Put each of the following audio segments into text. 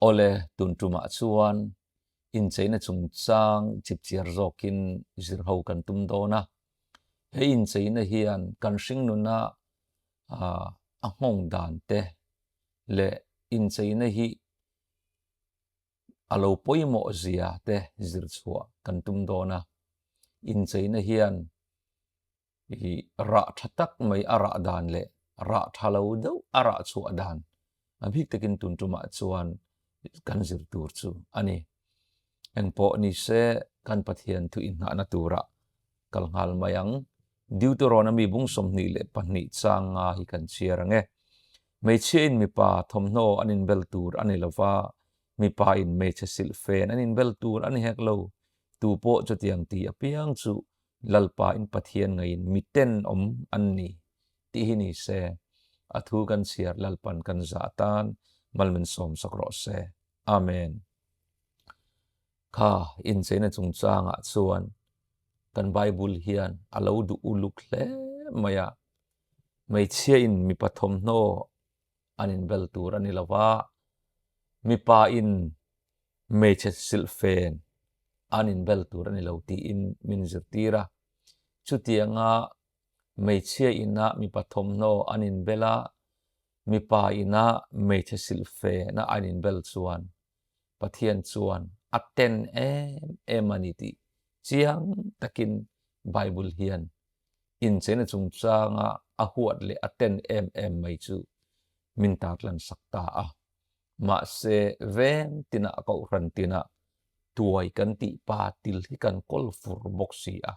Awle, tun tumah chuan incheina chungchang chipchiar zawkin zirho kan tum dawn a. He incheina hian kan hringnuna a nghawng dan te leh incheina hi a lo pawimawh zia te zir chhuah kan tum dawn a. Incheina hian i rah tha tak mai a rah dan leh rah tha lo deuh a rah chhuah dan a bik takin tun tumah chuan kan zir tur chu a ni. Engpawh ni se kan Pathian thu inngahna turah kal nghal mai ang. Deuteronomy bung 22 chang nga hi kan chhiar ang e. Hmeichhia in mipa thawmhnaw an inbel tur a ni lova, mipa in hmeichhe silhfen an inbel tur a ni hek lo. Tu pawh chutiang ti apiang chu Lalpa in Pathian ngaiin miten awm an ni tih hi ni se, a thu kan chhiar Lalpan kan zah atan mal min sawm sak rawh se. Amen. Kha incheina chungchangah chuan kan Bible hian a lo duh uluk hle mai a, hmeichhia in mipa thawmhnaw an inbel tur a ni lo va, mipa in hmeichhe silhfen an inbel tur a ni lo tiin min zirtir a. Chutianga hmeichhia ina mipa thawmhnaw an inbel a, mipa ina hmeichhe silhfena an inbel chuan Pathian chuan a ten em em a ni tih chiang takin Bible hian incheina chungchanga a huat leh a ten em em mai chu min tarlan sak ta a. Mahse, veng tinah kohhran tinah tuai kan tih pa til hi kan kawl fur bawk si a.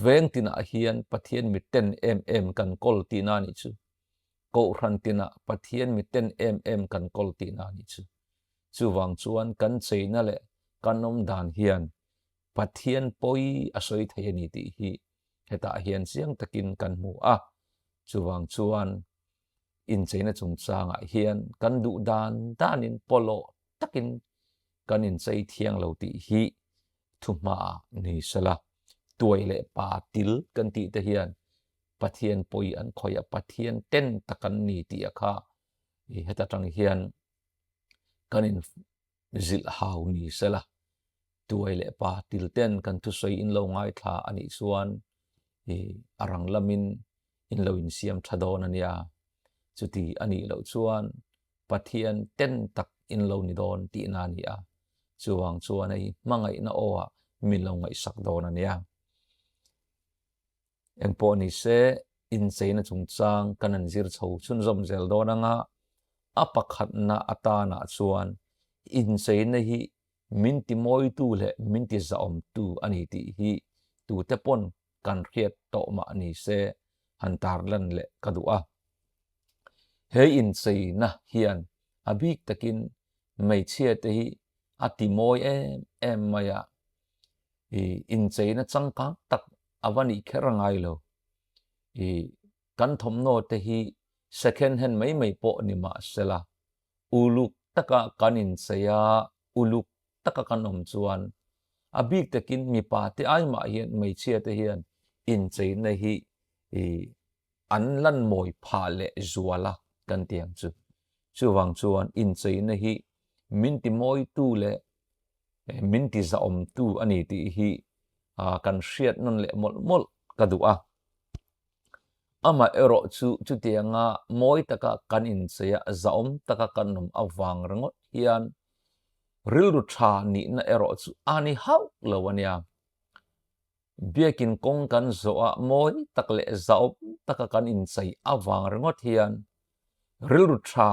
Veng tinah hian Pathian mi ten em em kan kawl tihna a nih chu. Kohhran tinah Pathian mi ten em em kan kawl tihna a nih chu. Chuvang chuan kan cheina leh kan awm dan hian Pathian pawi a sawi thei a ni tih hi hetah hian chiang takin kan hmu a. Chuvang chuan incheina chungchangah hian kan duh dan danin pawlawh takin kan inchei thiang lo tih hi thuhma ni sela. Tuai leh pa til kan tih te hian Pathian pawi an khawih a, Pathian ten tak an ni tih a kha heta tang hian kan in zilh hau ni sela. Tuai leh pa til ten kan thusawi in lo ngaithla a nih chuan a rang lamin in lo insiam tha dawn a nia. Chuti a nih loh chuan Pathian ten tak in lo ni dawn tihna a ni a. Chuvang chuan hei hmangaihna aw ah min lo ngaihsak dawn a nia. Engpawh ni se, incheina chungchang kan han zir chho chhunzawm zel dawn anga a pakhatna atanah chuan incheina hi min ti mawitu leh min ti zahawmtu a ni tih hi tute pawn kan hriat tawh mah ni se han tarlan leh ka duh a. He incheina hian a bik takin hmeichhia te hi a ti mawi em em mai a, i incheina changkang tak a va nih kher a ngai lo. I kan thawmhnaw te hi second hand mai mai pawh ni mah sela, uluk taka kan inchei a, uluk taka kan awm chuan a bik takin mipa te ai mah hian hmeichhia te hian incheina hi i an lan mawi phah leh zual a kan ti ang chu. Chuvang chuan incheina hi min ti mawitu leh min ti zahawmtu a ni tih hi kan hriat nawn leh mawlh mawlh ka duh a. Amah erawh chu chutianga mawi taka kan inchei a, zahawm taka kan awm avang ringawt hian rilru tha nihna erawh chu a ni hauh lo a nia. Biakin kawng kan zawh a, mawi tak leh zahawm taka kan inchei avang ringawt hian rilru tha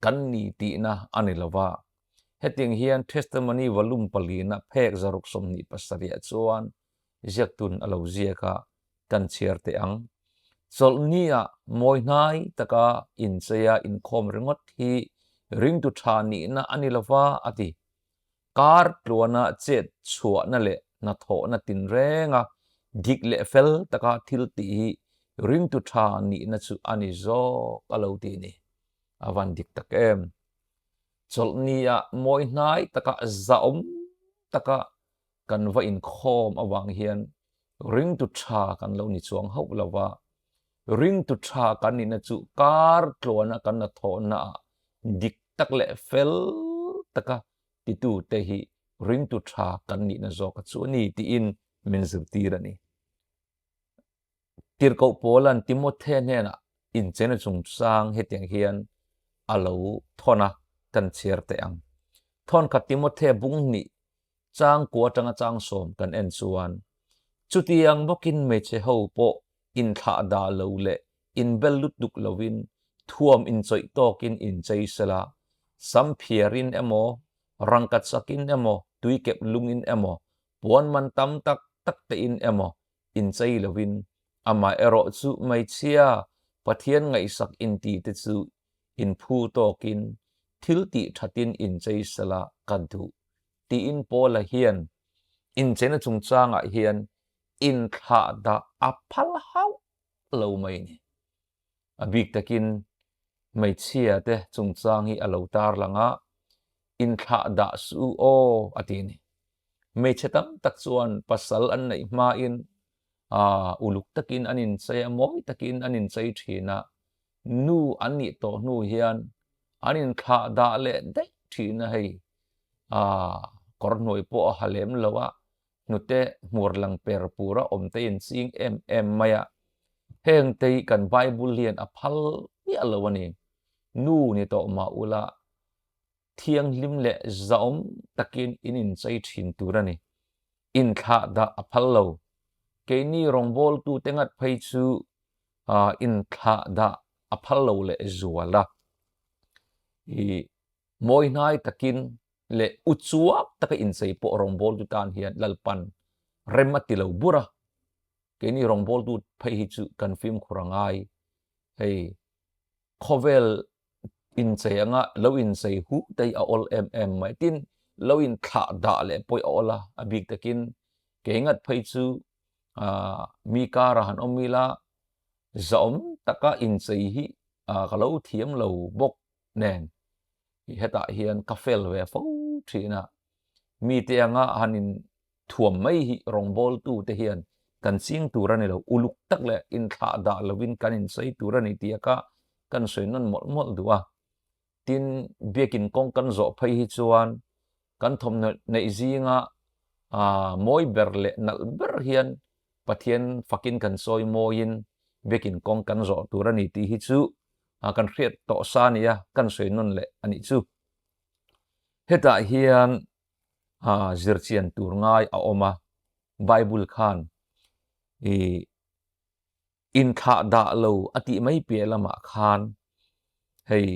kan ni tihna a ni lo va. Hetiang hian Testimony Volume palina phek 627 chuan ziaktun a lo ziak a, kan chhiar teh ang. Chawlhni ah mawi hnai taka incheia inkhawm ringawt hi ringtu tha nihna a ni lo va, a ti. Kar tluana chet chhuahna leh hnathawhna tinrenga dik leh fel taka thil tih hi ringtu tha nihna chu a ni zawk a lo ti ni. A van dik tak em? Chawlhni ah mawi hnai taka zahawm taka kan va inkhawm avang hian ringtu tha kan lo ni chuang hauh lo va, ringtu tha kan nihna chu kar tluana kan hnathawhna ah. dik tak leh fel taka titute hi ringtu tha kan nihna zawka chu a ni tiin min zirtir a ni. Tirhkoh Paula'n Timothea hnenah inchena chungchang hetiang hian a lo thawn a, kan chhiar teh ang. Thawnkhat Timothea bung hnih chang kua atanga chang sawm kan en chuan, Chutiang bawkin hmeichhe ho pawh inthlah dah lo leh inbel lutuk lovin thuam inchawih tawkin inchei sela, sam phiarin emaw, rangka chakin emaw, tuikep lungin emaw, puan man tam tak tak tein emaw inchei lovin, amaherawh chu hmeichhia Pathian ngaihsak inti te chu inphu tawkin thil tih thatin inchei sela ka duh tiin Paula hian incheina chungchangah hian inthlah dah a phal hauh lo mai a ni. A bik takin hmeichhia te chungchang hi a lo tarlang a, inthlah dah suh u aw a ti a ni. Hmeichhe tam tak chuan pasal an neih hmain uluk takin an inchei a, mawi takin an inchei thin a, nu an nih tawh hnu hian an inthlah dah leh daih thin a hei. Kawr hnuai pawh a ha lem lo a, hnute hmur lang per pura awm te in ching em em mai a, heng te hi kan Bible hian a phal miah lo a ni. Nu ni tawh mah ula, thianghlim leh zahawm takin in inchei thin tur a ni. Inthlah dah a phal lo. Keini rawngbawltute ngat phei chu inthlah dah a phal lo leh zual a. I mawi hnai takin leh uchuak taka inchei pawh rawngbawltu tan hian Lalpan rem a ti lo bur a, keini rawngbawltu phei hi chu kan fimkhur a ngai. Hei khawvel inchei anga lo inchei huh te hi a awl em em mai. Tin, lo inthlah dah leh pawh hi a awl a, a bik takin kei ngat phei chu mi kara han awm ila zahawm taka inchei hi ka lo thiam lo bawk nen. Hetah hian ka fel ve fo thin a, mite anga han in thuam mai hi rawngbawltu te hian kan ching tur a ni lo, uluk tak leh inthlah dah lovin kan inchei tur a ni tih kha kan sawi nawn mawlh mawlh duh a. Tin, biakin kawng kan zawh phei hi chuan kan thawmhnaw neih zinga mawi ber leh nalh ber hian Pathian fakin kan sawi mawiin biakin kawng kan zawh tur a ni tih hi chu kan hriat tawh sa a nia, kan sawi nawn leh a nih chu. Hetah hian zirchian tur ngai a awm a, Bible khan i inthlah dah lo a tih mai piah lamah khan hei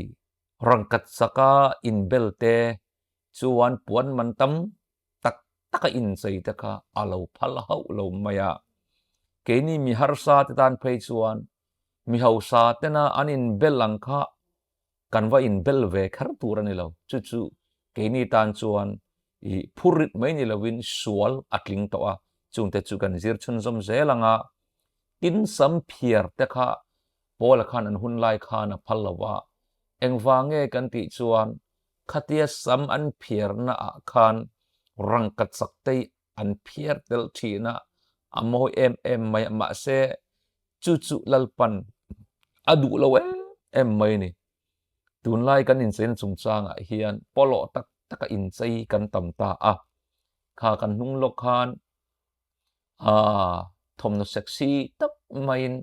rangkat chaka inbel te chuan puan man tam tak taka inchei te kha a lo phal hauh lo mai a. Keini mi harsa te tan phei chuan mi hausa tena an inbel ang kha kan va inbel ve kher tur a ni lo. Chu chu keini tan chuan i phurrit mai ni lovin sual a tling tawh a, chungte chu kan zir chhunzawm zel ang a. Tin sam phiar te kha Paula khan an hun lai khan a phal lo va, engvang nge kan tih chuan khatia sam an phiarna ah khan rangka chak te an phiar tel thin a, a mawi em em mai a, mahse chu chu Lalpan a duh lo em em mai a ni. Tunlai kan incheina chungchangah hian pawlawh tak taka inchei kan tam ta a, kha kan hnung lawk khan aa thawmhnaw sexy tak maiin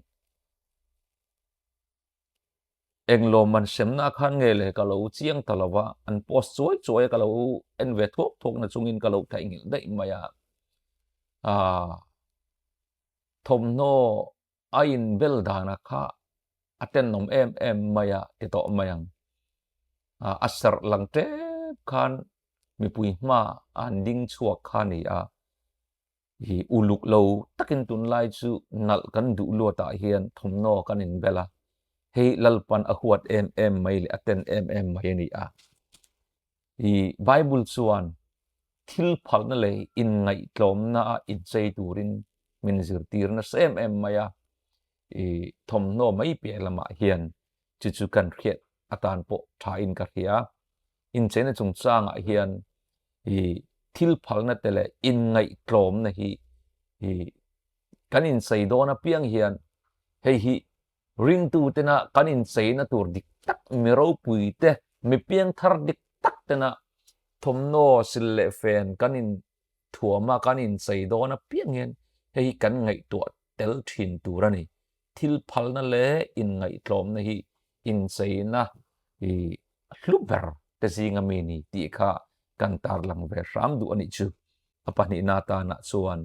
Englawm an hremna khan nge le ka lo chiang ta lo va, an post chuai chuai a ka lo en ve thuak thuak na chungin ka lo theihnghilh daih mai a. Aaa thawmhnaw a inbel dana kha a tenawm em em mai a ti tawh mai ang. A serh lang tep khan mipui hma an ding chhuak kha a ni a. I uluk lo takin tunlai chu nalh kan duh luatah hian thawmhnaw kan inbel a, hei Lalpan a huat em em mai leh a ten em em mai a ni a. I Bible chuan thil phalna leh inngaihtlawmna a inchei turin min zirtir nasa em em mai a, i thawmhnaw mai piah lamah hian chu chu kan hriat atan pawh thain ka hria. Incheina chungchangah hian i thil phalna te leh inngaihtlawmna hi i kan inchei dawn apiang hian hei hi ringtu tena kan incheina tur dik tak mi ropui te. Mi piangthar dik tak tena thawmhnaw sil leh fen kan in thuama kan inchei dawn apiang hian hei hi kan ngaihtuah tel thin tur a ni. Thil phalna leh inngaihtlawmna hi incheina i hlu ber te zinga mi ni tih kha kan tarlang ve hram duh a nih chu. A pahnihna atanah chuan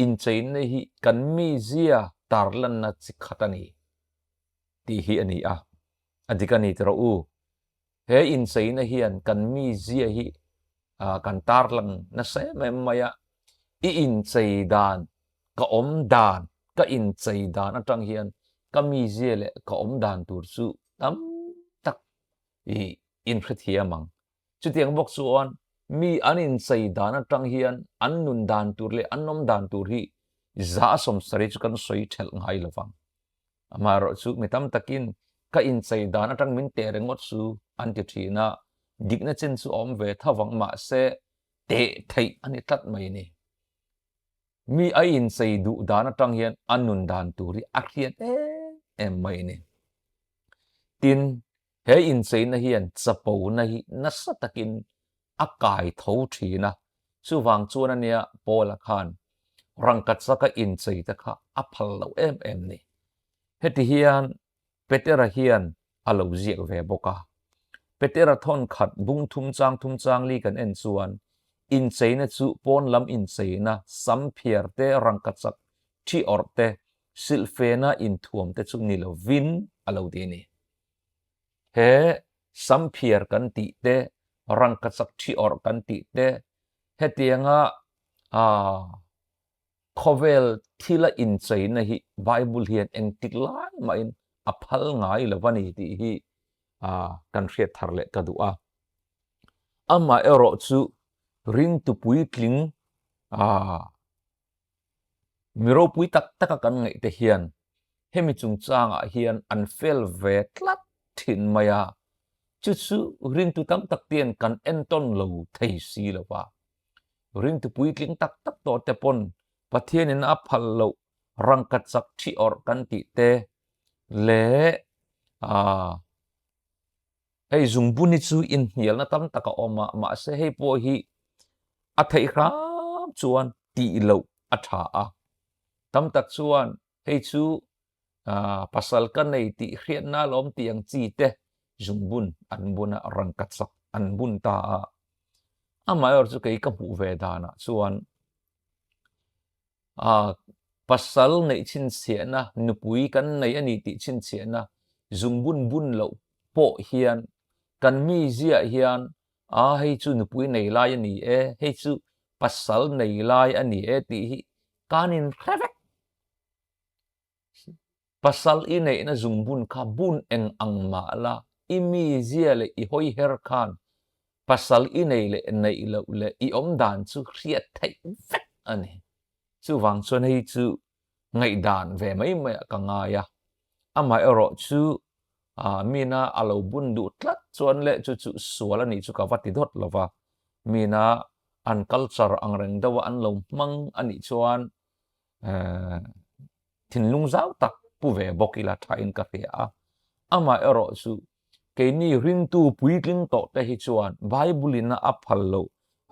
incheina hi kan mizia tarlanna chi khat a ni tih hi a ni a, a dik a ni ti rawh u. He incheina hian kan mizia hi kan tarlang nasa em em mai a, i inchei dan, ka awm dan, ka inchei dan atang hian ka mizia leh ka awm dan tur chu tam tak i inhrethiam ang. Chutiang bawk chuan mi an inchei dan atang hian an nun dan tur leh an awm dan tur hi 70% chu kan sawi thelh ngai lo vang. Amaherawhchu mi tam takin ka inchei dan atang min teh ringawt chu an ti thin a, dikna chin chu a awm ve tho vang mahse teh theih a ni tlat mai a ni. Mi a inchei duh dan atang hian a nun dan tur hi a hriat em em mai a ni. Tin, he incheina hian chapona hi nasa takin a kai tho thin a, chuvang chuan ania Paula khan rangkachaka inchei te kha a phal lo em em ni. Heti hian Petera hian a lo ziak ve bawk a. Petera thawn khat bung thum chang thum chang li kan en chuan incheina chu pawn lam incheina, sam phiar te, rangkachak thi awrh te, silhfena inthuam te chu ni lovin a lo ti a ni. He samphiar kan tih te, rangkachak thi awrh kan tih te, hetianga khawvel thila incheina hi Bible hian engtik lai mahin a phal ngai lo a ni tih hi kan hriat thar leh ka duh a. Amaherawh chu ringtu puitling Mi ropui tak taka kan ngaih te hian hemi chungchangah hian an fel ve tlat thin mai a, chu chu rintu tam tak ten kan entawn lo thei si lo va. Rintu puitling tak tak tawh te pawn Pathianin a phal loh rangkachak thi awrh kan tih te leh aah Hei zungbun hi chu inhnialna tam tak a awm a, mahse hei pawh hi a theih hram chuan tih loh a tha a. Tam tak chuan hei chu pasal ka nei tih hriatna alawm tih ang chi te zungbun an bun a, rangkachak an bun ta a. Amaherawhchu chu kei ka hmuh ve danah chuan A pasal neih chhinchhiahna, nupui kan nei a ni tih chhinchhiahna zungbun bun loh pawh hian kan miziah hian a hei chu nupui nei lai a ni e, hei chu pasal nei lai a ni e tih hi kan inhre vek. Pasal i neihna zungbun kha bun eng ang mah la, i mizia leh i hawiher khan pasal i nei leh neih loh leh i awm dan chu hriat theih vek a ni. Chuvang chuan hei chu ngaihdan ve mai maiah ka ngai a, amaherawh chu mina a lo bun duh tlat chuan leh chu chu sual a nih chu ka va ti dawt lo va, mina an culture ang reng deuha an lo hmang a nih chuan thinlung zau tak pu ve bawk ila thain ka hria a. Amaherawh chu keini ringtu puitling tawh te hi chuan Bible in a phal loh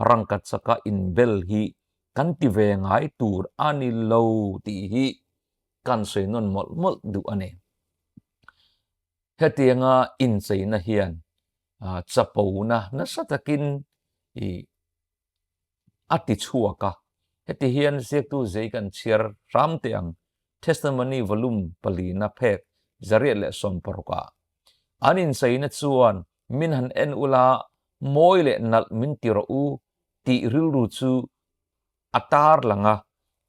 rangkachaka inbel hi kan ti ve ngai tur a ni lo tih hi kan sawi nawn mawlh mawlh duh a ni. Hetianga incheina hian chapona nasa takin i A ti chhuak a, heti hian ziaktu zei kan chhiar hram teh ang, Testimony Volume palina phek 116 ah. An incheina chuan min han en ula, mawi leh nalh min ti rawh u tih rilru chu a tar lang a,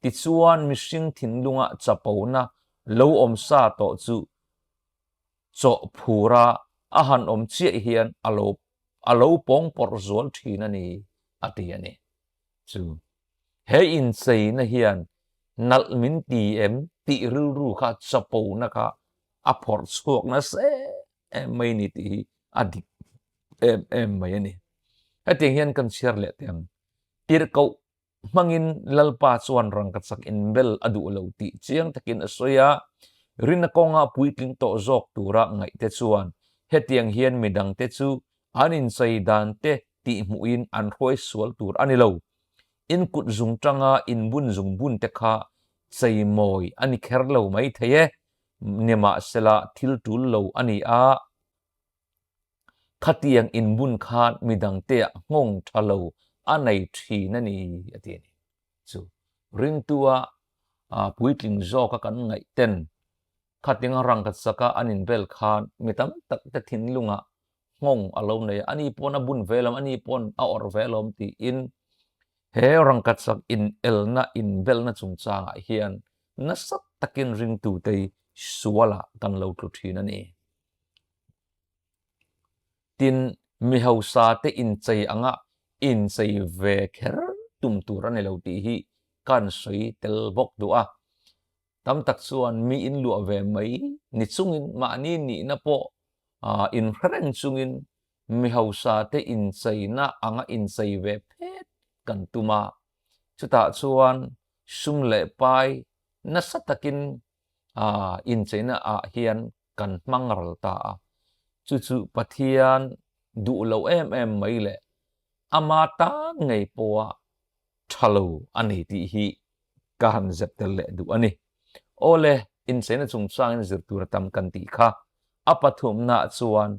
tichuan mihring thinlunga chapona lo awm sa tawh chu chawh phura a han awm chiah hian a lo a lo pawng pawrh zual thin a ni, a ti a ni. Chu he incheina hian nalh min ti em tih rilru kha chapona kha a phawrh chhuak nasa em em mai a ni tih hi a dik em em mai a ni. Hetiang hian kan chhiar leh teh ang, Tirhkoh hmangin Lalpa chuan rangkachak inbel a duh lo tih chiang takin a sawi a, rina kawnga puitling tawh zawk tura ngaihte chuan hetiang hian midangte chu An inchei dan te tihhmuhin an hruai sual tur a ni lo. In kut zung tanga inbun zung bun te kha chei mawi a ni kher lo mai thei e, nimahsela thil tul lo a ni a. Khatiang inbun khan midangteah nghawng tha lo a nei thin a ni, a ti a ni. Chu ringtua puitling zawka kan ngaih ten khatinga rangkhat saka an inbel khan mi tam tak te thinlungah nghawng a lo nei a, ani pawn a bun ve lawm, ani pawn a awrh ve lawm tiin he rangkhat sak inelna, inbelna chungchangah hian nasa takin ringtute sualah kan lo tlu thin a ni. Tin, mi hausa te inchei anga inchei ve kher tum tur a ni lo tih hi kan sawi tel bawk duh a. Tam tak chuan mi inluah ve mai ni chungin mahni nihna pawh inhre reng chungin mi hausa te incheina anga inchei ve phet kan tum a. Chutah chuan sum leh pai nasa takin incheina ah hian kan hmang ral ta a, chu chu Pathian duh lo em em mai leh ama tan ngei pawha tha lo a ni tih hi ka han zep tel leh duh a ni. Awle, incheina chungchangin zir tur a tam kan tih kha a pathumnaah chuan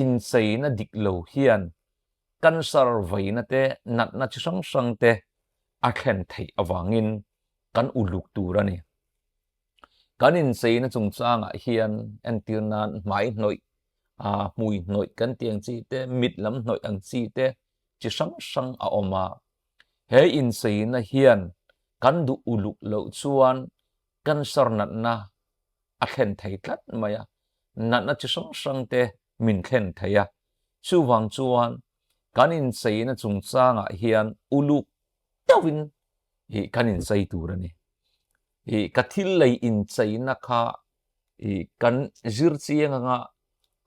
incheina dik lo hian cancer veina te, natna chi hrang hrang te a thlen theih avangin kan uluk tur a ni. Kan incheina chungchangah hian entir nan hmai hnawih, hmui hnawih kan tih ang chi te, mit lam hnawih ang chi te chi hrang hrang a awm a. He incheina hian kan duh uluk loh chuan cancer natna a thlen thei tlat mai a, natna chi hrang hrang te min thlen thei a. Chuvang chuan kan incheina chungchangah hian uluk deuhin kan inchei tur a ni. I ka thil lei incheina kha i kan zir chiang anga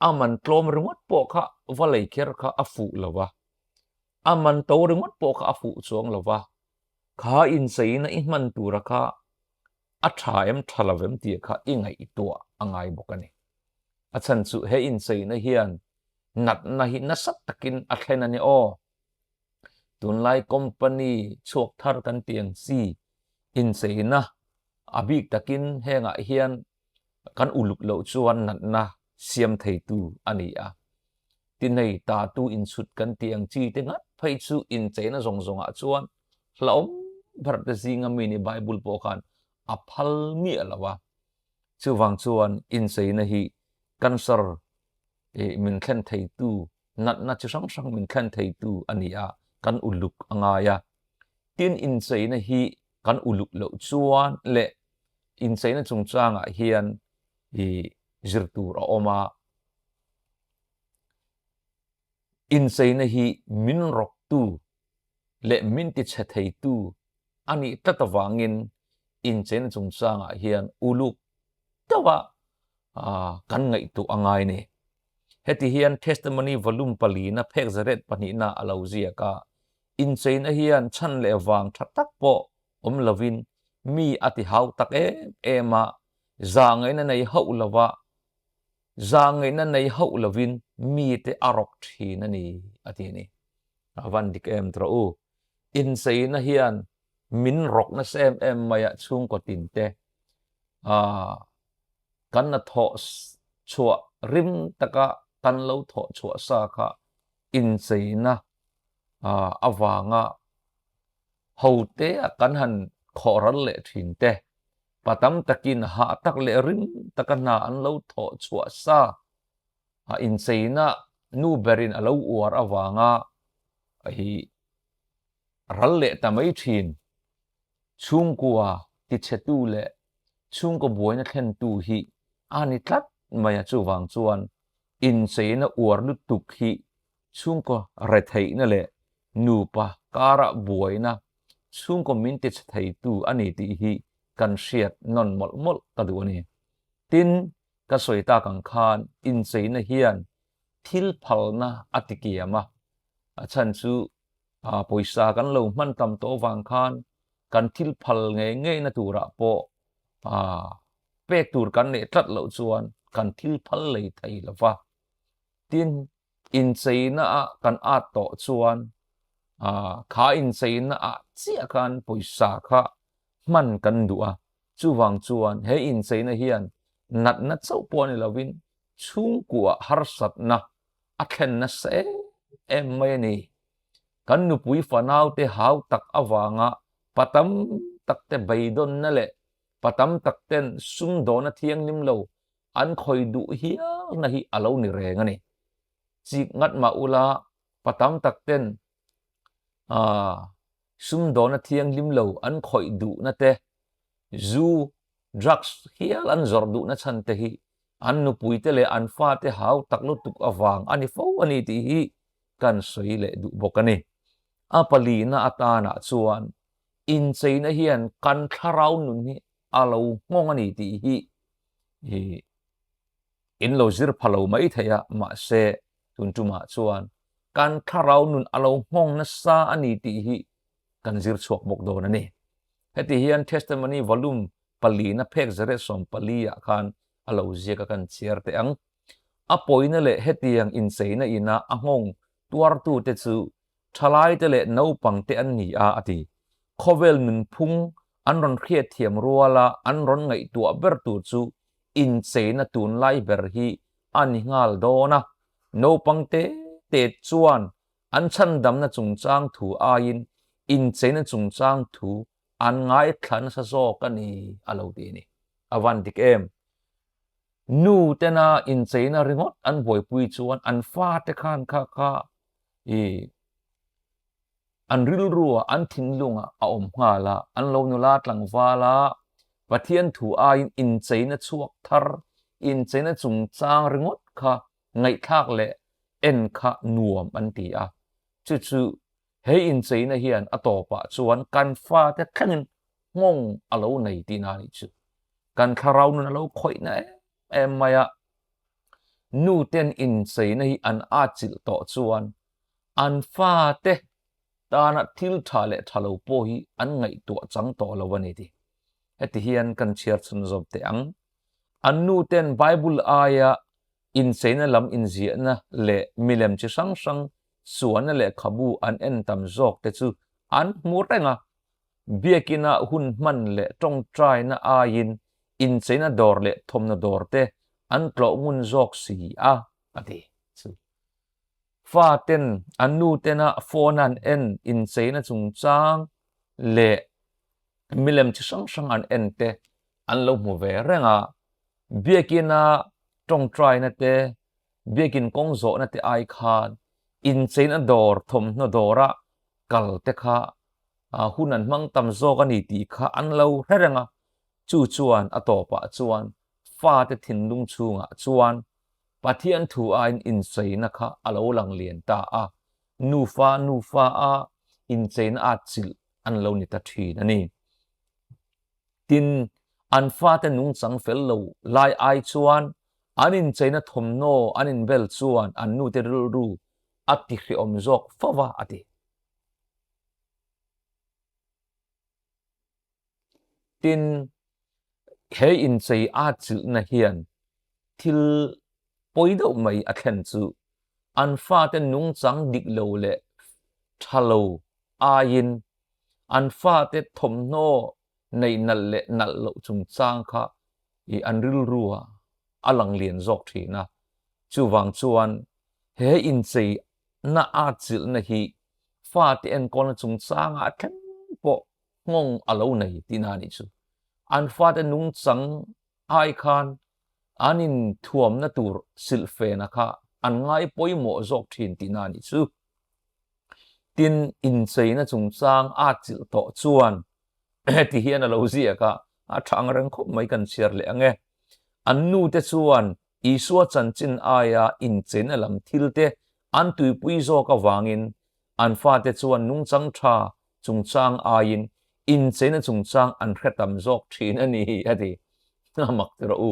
a man tlawm ringawt pawh kha va lei kher kha a fuh lo va, a man to ringawt pawh kha a fuh chuang lo va, kha incheina i hman tura kha a tha em tha lo em tih kha i ngaihtuah a ngai bawk a ni. A chhan chu he incheina hian natna hi nasa takin a thlen a ni aw. Tunlai company chhuak thar kan tih ang chi incheina a bik takin hengah hian kan uluk loh chuan natna siam theitu a ni a. Tinei tatu inchhut kan tih ang chi te ngat phei chu incheina zawng zawngah chuan hlauhawm ber te zinga mi ni Bible pawh khan a phal miah lo a. Chuvang chuan incheina hi cancer min thlen theitu natna chi hrang hrang min thlen theitu a ni a, kan uluk a ngai a. Tin, incheina hi kan uluk loh chuan leh incheina chungchangah hian i zir tur a awm a. Incheina hi min rawktu leh min tichhe theitu a nih tlat avangin incheina chungchangah hian uluk deuha kan ngaihtuah a ngai ni. Heti hian Testimony Volume palina phek zaret pahnihna a lo ziak a, Incheina hian chhan leh vang tha tak pawh awm lovin mi a ti hau tak em em a, zahngaihna nei hauh lova zahngaihna nei hauh lovin mite a rawk thin a ni, a ti a ni. A van dik em tawh u. Incheina hian min rawk nasa em em mai a chhungkaw tin te kan na thawh chhuah rim taka kan lo thawh chhuah sa kha incheina avanga hote a kan han khawh ral leh thin te pa tam takin hah tak leh rim taka hna an lo thawh chhuah sa incheina nu berin a lo uar avanga hi ral leh ta mai thin. Chhungkua tichhetu leh chhungkaw buaina thlentu hi a ni tlat mai a, chuvang chuan incheina uar lutuk hi chhungkaw retheihna leh nupa kara buaina chhungkaw min tichhe theitu a ni tih hi kan hriat nawn mawlh mawlh ka duh a ni. Tin, ka sawi tak ang khan incheina hian thil phalna a tikiam a, a chhan chu pawisa kan lo hman tam tawh avang khan kan thil phal ngei ngei na turah pawh pek tur kan neih tlat loh chuan kan thil phal lei thei lo va. Tin, Incheina ah kan at tawh chuan kha incheina ah chiah khan pawisa kha hman kan duh a, chuvang chuan he incheina hian natna chauh pawh ni lovin chhungkua harsatna a thlen nasa em em mai a ni. Kan nupui fanaute hau tak avanga pa tam takte beidawnna leh pa tam takten sumdawna thianghlim lo an khawi duh hialna hi a lo ni reng a ni. Chik ngat mah ula pa tam tak ten sumdawna thianghlim lo an khawih duhna te, zu, drugs hial an zawrh duhna chhan te hi an nupui te leh an fate hau tak lutuk avang a ni fo a ni tih hi kan sawi leh duh bawk a ni. A palina atanah chuan incheina hian kan thlarau nun hi a lo nghawng a ni tih hi in lo zir pha lo mai thei a, mahse tun tumah chuan kan thlarau nun a lo nghawng nasa a ni tih hi kan zir chhuak bawk dawn a ni. Heti hian Testimony Volume palina phek zariat 14 ah khan a lo ziak a kan chhiar teh ang. A pawina leh hetiang incheina ina a nghawng tuartute chu Thalaite leh naupangte an ni a, a ti. Khawvel nunphung an rawn hriatthiam ruala an rawn ngaihtuah ber tur chu incheina tunlai ber hi a ni nghal dawn a. Naupang te te chuan an chhandamna chungchang thu aiin incheina chungchang thu an ngaithla nasa zawk a ni, a lo ti a ni. A van dik em? Nu tena incheina ringawt an buaipui chuan an fate khan kha kha i an rilrua an thinlunga a awm nghal a, an lo nula tlangval a, Pathian thu aiin incheina chhuak thar, incheina chungchang ringawt kha ngaihthlak leh en kha nuam an ti a. Chu chu he incheina hian a tawpah chuan kan fate thlengin nghawng a lo nei tihna a nih chu. Kan thlarau nun a lo khawihna em em mai a. Nu ten incheina hi an atchilh tawh chuan an fate tana thil tha leh tha lo pawh hi an ngaihtuah chang tawh lo a ni tih. Heti hian kan chhiar chhun zawm teh ang. An nu ten Bible aia incheina lam inziahna leh milem chi hrang hrang sualna lehkhabu an en tam zawk te chu an hmu reng a. Biakina hun hman leh tawngtaina aiin incheina dawr leh thawmhnaw dawr te an tlawh ngun zawk si a, a ti chu. Fa ten an nu tena phone an en incheina chungchang leh milem chi hrang hrang an en te an lo hmu ve reng a. Biakina tawngtaina te, biakin kawng zawhna te ai khan incheina dawr thawmhnaw dawra kal te kha hun an hmang tam zawk a ni tih kha an lo hre reng a, chu chuan a tawpah chuan fate thinlung chhungah chuan Pathian thu aiin incheina kha a lo lang lian ta a, nufa nufa a incheina at chilh an lo ni ta thin a ni. Tin, an fate nungchang fel lo lai ai chuan an incheina thawmhnaw an inbel chuan an nute rilru a tihriawm zawk fo va, a ti. Tin, he inchei atchilhna hian thil pawi deuh mai a thlen chu an fate nungchang dik lo leh tha lo aiin an fate thawmhnaw neih nalh leh nalh loh chungchang kha i an rilru a a lang lian zawk thin a. Chuvang chuan he inchei na atchilhna hi fate enkawlna chungchangah thleng pawh nghawng a lo nei tihna a nih chu. An fate nungchang ai khan an inthuamna tur silhfena kha an ngai pawimawh zawk thin tihna a nih chu. Tin, incheina chungchang atchilh tawh chuan ti hian a lo ziak a, a tha ang reng khawp mai kan chhiar leh ang e. An nute chuan Isua chanchin aia incheina lam thilte an tuipui zawk avangin an fate chuan nungchang tha chungchang aiin incheina chungchang an hre tam zawk thin a ni, a ti. A mak ti rawh u.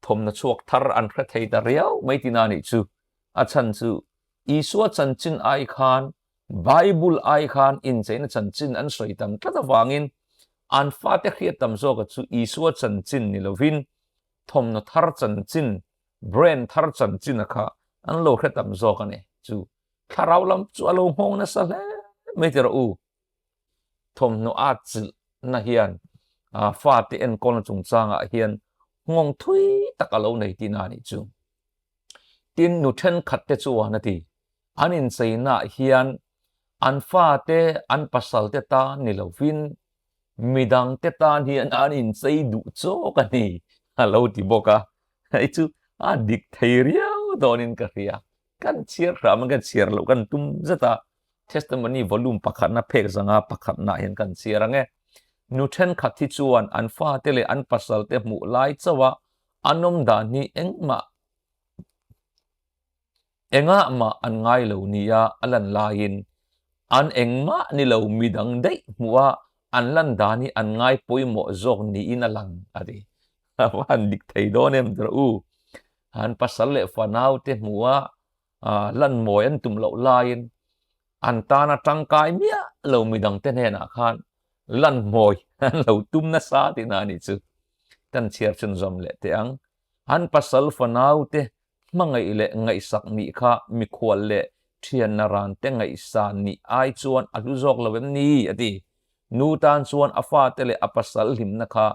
Thawmhnaw chhuak thar an hre thei ta riau mai tina nih chu. A chhan chu Isua chanchin ai khan Bible ai khan incheina chanchin an sawi tam tlat avangin an fate hriat tam zawka chu Isua chanchin ni lovin thawmhnaw thar chanchin, brand thar chanchina kha An lo hre tam zawk a ni. Chu thlarau lam chu a lo nghawng nasa hle mai ti rawh u. Thawmhnaw at chilhna hian fate enkawlna chungchangah hian nghawng thui tak a lo nei tihna a nih chu. Tin, nu thenkhat te chuan a ti, an incheinaah hian an fate an pasalte tan ni lovin midangte tan hian an inchei duh chawk a ni a lo ti bawk a. Hei chu a dik thei riau dawnin ka hria. Kan chhiar hram a, kan chhiar loh kan tum zet a. Testimony volume pakhatna phek zanga pakhatnaah hian kan chhiar ang e. Nu thenkhat hi chuan an fate leh an pasalte hmuh lai chauh a an awm dan hi engmah engah mah an ngai lo nia a lan laiin an engmah ni lo midang daih hmuh a an lan dan hi an ngai pawimawh zawk niin a lang a ti. A va han dik thei dawn em rawh u. An pasal leh fanau te hmuh a lan mawi an tum loh laiin an tana tangkai miah lo midang te hnenah khan lan mawi an lo tum nasa tihna a nih chu. Kan chhiar chhunzawm leh teh ang. An pasal fanau te hmangaih leh ngaihsak nih kha mikhual leh thianna ran te ngaihsan nih ai chuan a hlu zawk lo em ni? a ti. Nu tan chuan a fate leh a pasal hlimna kha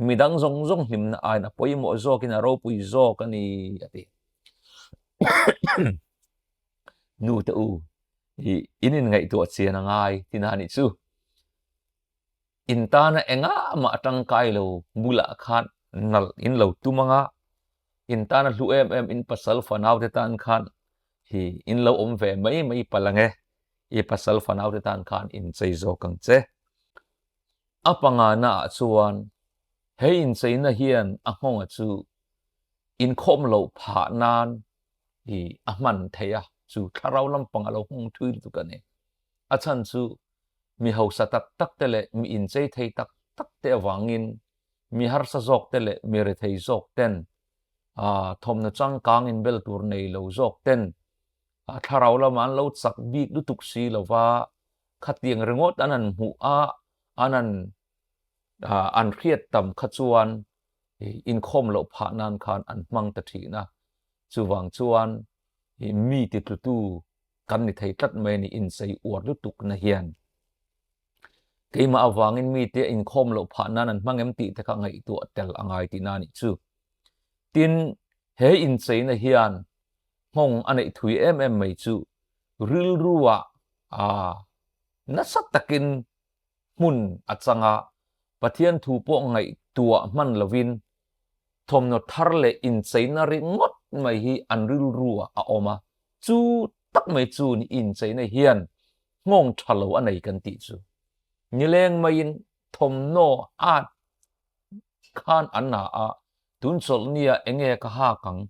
midang zawng zawng hlimna aiin a pawimawh zawkin a ropui zawk a ni, a ti. Nu te u, i in inngaihtuah chian a ngai tihna a nih chu. In tana engah mah tangkai lo bulah khan nalh in lo tum anga, in tana hlu em em in pasal fanau te tan khan hi in lo awm ve mai mai palh ang e, i pasal fanau te tan khan in chei zawk ang che. A pangana ah chuan he incheina hian a nghawnga chu inkhawm loh phah nan i a hman theih a, chu thlarau lampang a lo nghawng thui lutuk a ni. A chhan chu mi hausa tak tak te leh mi inchei thei tak tak te avangin mi harsa zawk te leh mi rethei zawk ten thawmhnaw changkang inbel tur nei lo zawk ten thlarau lamah an lo chak bik lutuk si lova khatiang ringawt an han hmuh a, an han an hriat tam kha chuan inkhawm loh phah nan khan an hmang ta thin a. Chuvang chuan mi titlutu kan ni thei tlat mai a ni inchei uar lutuk na hian. Keimah avangin mite inkhawm loh phah nan an hmang em tih te kha ngaihtuah tel a ngai tihna a nih chu. Tin, he incheina hian nghawng a neih thui em em mai chu rilruah nasa takin hmun a chang a, Pathian thu pawh ngaihtuah hman lovin thawmhnaw thar leh incheina ringawt mai hi an rilruah a awm a, chu tak mai chu ni incheina hian nghawng tha lo a nei kan tih chu. Nileng maiin thawmhnaw at khan an ha a, tun chawlhnia enge ka hak ang?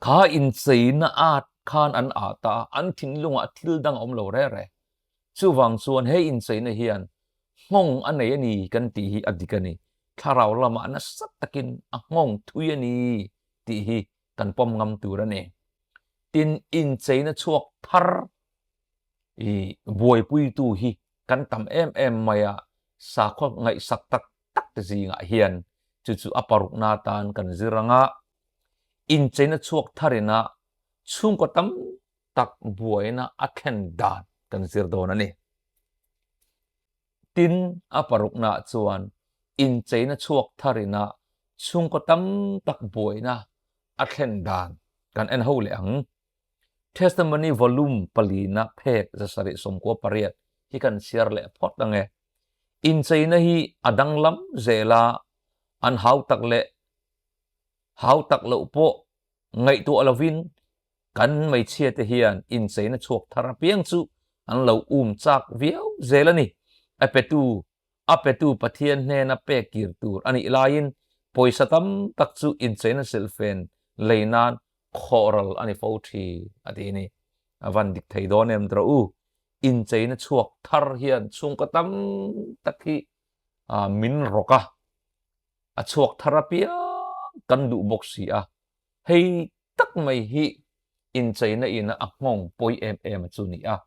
Kha incheina at khan an at a, an thinlungah thil dang a awm lo reh reh. Chuvang chuan he incheina hian nghawng a nei a ni kan tih hi a dik a ni. Thlarau lamah nasa takin a nghawng thui a ni tih hi kan pawm ngam tur a ni. Tin, incheina chhuak thar i buaipuitu hi kan tam em em mai a, sakhaw ngaihsak tak tak te zingah hian chu chu a parukna atan kan zir ang a, incheina chhuak tharina chhungkaw tam tak buaina a thlen dan kan zir dawn a ni. Tin, a paruknaah chuan incheina chhuak tharina chhungkaw tam tak buaina a thlen dan kan en ho leh ang. Testimony Volume palina phek 798 hi kan chhiar leh phawt ang e. Incheina hi a danglam zel a, an hau tak leh hau tak loh pawh ngaihtuah lovin kan hmeichhia te hian incheina chhuak thar apiang chu an lo um chak viau zel a ni. A petu a petu Pathian hnena pek kir tur a nih laiin pawisa tam tak chu incheina silhfen lei nan khawhral a ni fo thin a ti a ni. A van dik thei dawn em tawh u. Incheina chhuak thar hian chhungkaw tam tak hi min rawk a, a chhuak thar apiang kan duh bawk si a. Hei tak mai hi incheina ina a nghawng pawi em em a chu ni a.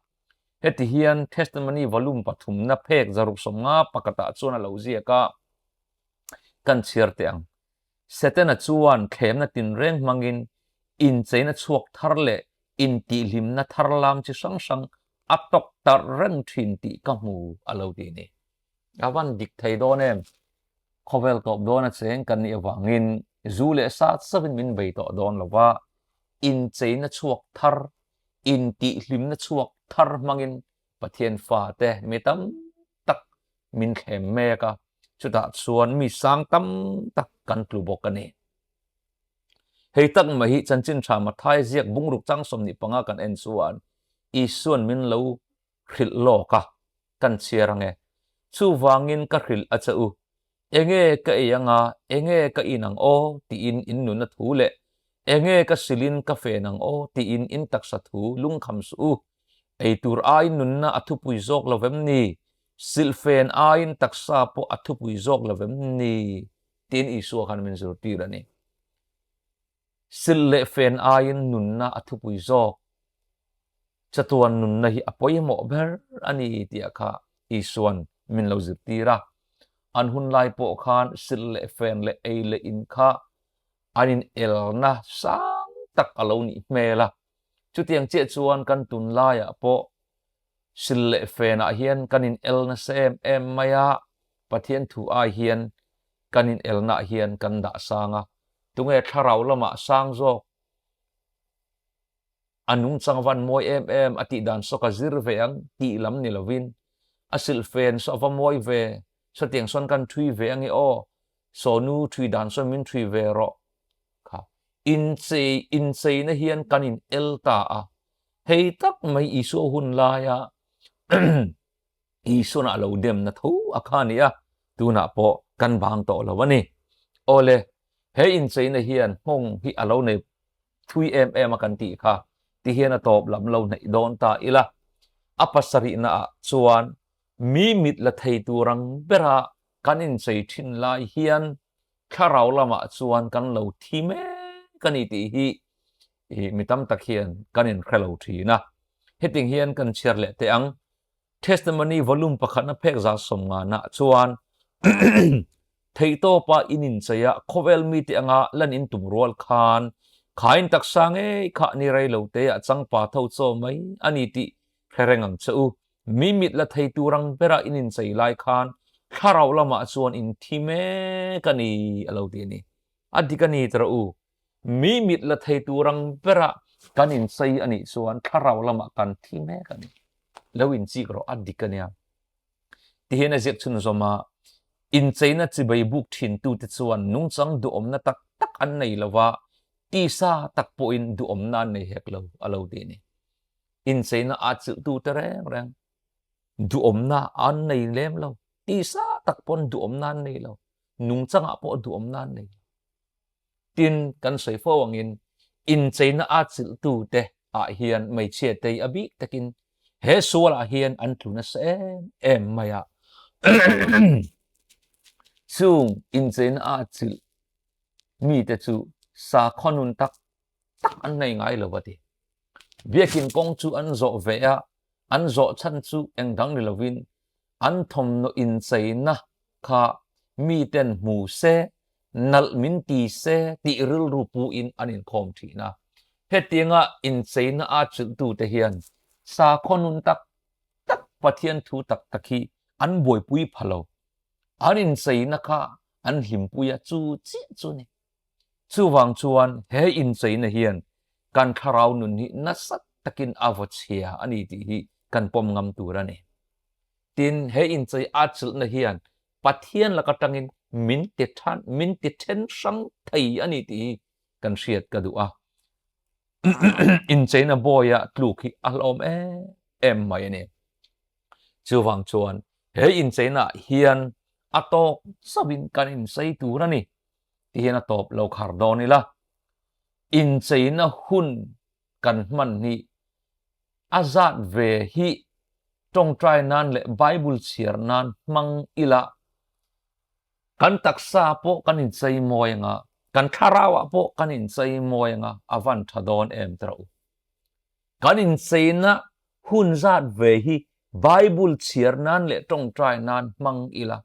Heti hian Testimony Volume pathumna phek 650 pakhatah chuan a lo ziak a, kan chhiar teh ang. Setana chuan thlemna tinreng hmangin Incheina chhuak thar leh intihhlimna thar lam chi hrang hrang a tawk tarh reng thin tih ka hmu a lo ti ni. A van dik thei dawn em? Khawvel tawp dawn a cheng kan nih avangin zu leh sa chauhin min bei tawh dawn lo va, incheina chhuak thar, intihhlimna chhuak thar hmangin Pathian fate mi tam tak min thlem mek a, chutah chuan mi sang tam tak kan tlu bawk a ni. Hei tak mai hi chanchin tha Mathai ziak bungruk chang 25 kan en chuan Isuan min lo hrilh lawk a, kan chhiar ange. Chuvangin ka hrilh a che u, enge ka ei anga, enge ka in ang aw tiin in nunna thu leh enge ka silin ka fen ang aw tiin in taksa thu lungkham suh u. Ei tur aiin nunna a thupui zawk lo vem ni? Silhfen aiin taksa pawh a thupui zawk lo vem ni? Tiin Isua khan min zirtir a ni. Silh leh fen aiin nunna a thupui zawk. Chatuan nunna hi a pawimawh ber a ni tih kha Isuan min lo zirtir a. An hun lai pawh khan silh leh fen leh ei leh in kha an inelna sang tak a lo nih hmel a. Chutiang chiah chuan kan tunlaiah pawh Sil leh fenah hian kan in el nasa em em mai a, Pathian thu ai hian kan in elnaah hian kan dah sang a, tunge thlarau lamah sang zawk a nungchang van mawi em em a tih dan saw ka zir ve ang tih lam ni lovin a silhfen saw a va mawi ve, sawtiang sawn kan thui ve ange aw, sawnu thui dan sawn min thui ve rawh kha inchei incheina hian kan in el ta a, hei tak mai Isua hun laia Isuan a lo demna tho a kha a ni a, tunah pawh kan bang tawh lo a ni. Awle, he incheina hian nghawng hi a lo nei thui em em a kan tih kha, ti hian a tawp lam lo hnaih dawn ta ila. A pasarihna ah chuan mi mit la thei tur ang bera kan inchei thin lai hian thlarau lamah chuan kan lo thi mek a ni tih hi mi tam tak hian kan inhre lo thin a. Heting hian kan chhiar leh teh ang. Testimony volume pakhatna phek za sawmnganah chuan theihtawpa in incheia khawvel mite anga lan in tum rual khan khain taksa ngei kha ni rei lo te ah changpa tho chaw mai a ni tih hre reng ang che u. Mi mit la thei tur ang bera in inchei lai khan thlarau lamah chuan in thi mek a ni a lo ti a ni. A dik a ni tawh u. Mi mit la thei tur ang bera kan inchei a nih chuan thlarau lamah kan thi mek a ni. Lo inchik rawh a dik a nia. Tihian a ziak chhunzawm a, incheina chibai buk thintute chuan nungchang duhawmna tak tak an nei lo va, tisa tak pawhin duhawmna an nei hek lo a lo ti a ni. Incheina a chilhtute reng reng duhawmna an nei lem lo, tisa tak pawn duhawmna an nei lo, nungchangah pawh duhawmna an nei lo. Tin, kan sawi fo angin incheina a chilhtute ah hian hmeichhia tei a bik takin he sualah hian an tlu nasa em em mai a. Chung incheina a chilh mite chu sakhaw nun tak tak an nei ngai lo a ti. Biakin kawng chu an zawh ve a, an zawh chhan chu engdang ni lovin an thawmhnaw incheina kha miten hmu se, nalh min ti se tih rilru puin an inkhawm thin a. Hetianga incheina a chilhtute hian sakhaw nun tak tak Pathian thu tak tak hi an buaipui pha lo. An incheina kha an hlimpui a, chu chiah chu a ni. Chuvang chuan he incheina hian kan thlarau nun hi nasa takin a vaw chhia a ni tih hi kan pawm ngam tur a ni. Tin, he inchei a chilhna hian Pathian lak atangin min ti than, min ti then hrang thei a ni tih hi kan hriat ka duh a. Incheina bawia tluk hi a hlawm em em mai a ni. Chuvang chuan he incheina hian a tawk chauhin kan inchei tur a ni. Ti hian a tawp lo khar dawn ila. Incheina hun kan hman hi a zat ve hi tawngtai nan leh Bible chhiar nan hmang ila kan taksa pawh kan inchei mawi anga, kan thlarauah pawh kan inchei mawi anga a van tha dawn em tawh u. Kan incheina hun zat ve hi Bible chhiar nan leh tawngtai nan hmang ila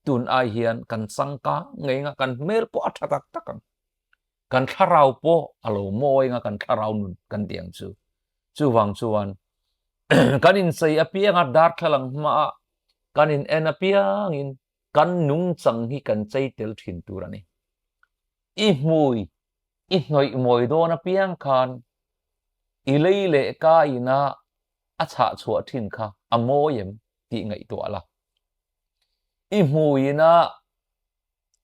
tun ai hian kan changkang ngei anga kan hmel pawh a tha tak tak ang. Kan thlarau pawh a lo mawi anga kan thlarau nun kan tih ang chu. Chuvang chuan kan inchei apianga darthlalang hmaah kan in en apiangin kan nungchang hi kan chei tel thin tur a ni. I hmui i hnawih mawi dawn apiang khan i lei leh ka ina a chhah chhuah thin kha a mawi em tih ngaihtuah la. I hmui ina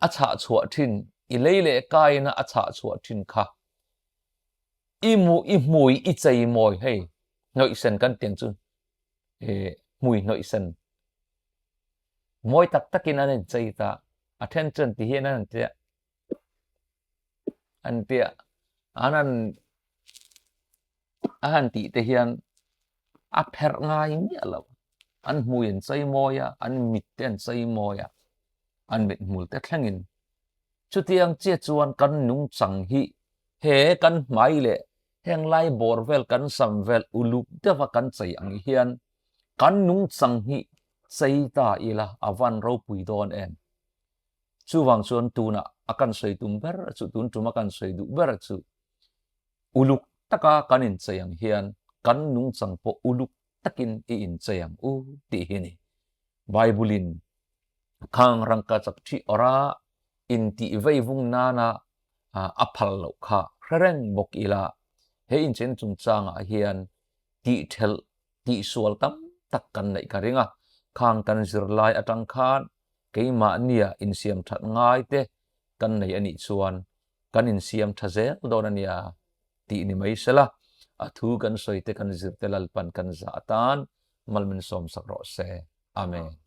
a chhah chhuah thin, i lei leh ka ina a chhah chhuah thin kha i mu i hmui i chei mawi hei hnawih sen kan tiang chu hmui hnawih sen mawi tak takin an inchei ta a then chuan ti hian an tia an tia an han a han tih te hian a pherh ngai miah lo an hmui an chei mawi a an mit te an chei mawi a an mithmul te thlengin Chutiang chiah chuan kan nungchang hi he kan hmai leh heng lai bawr vel kan sam vel uluk deuha kan chei ang hian kan nungchang hi chei ta ila a van ropui dawn em? Chuvang chuan tunah a kan sawi tum ber chu tun tuma kan sawi duh ber chu uluk taka kan inchei ang hian kan nungchang pawh uluk takin i inchei ang u tih hi a ni. Bible-in Khang rangka chak ṭhi awrh a, intih vei vung nana a phal loh kha hre reng bawk ila, he inchen chungchangah hian tihthelh, tihsual tam tak kan neih ka ring a. Khang kan zirlai atang khan keimahnia insiam that ngai te kan nei a nih chuan kan insiam tha zel dawn a nia tih ni mai sela, a thu kan sawi te kan zir te Lalpan kan zah atan mal min sawmsak rawh se. Amen.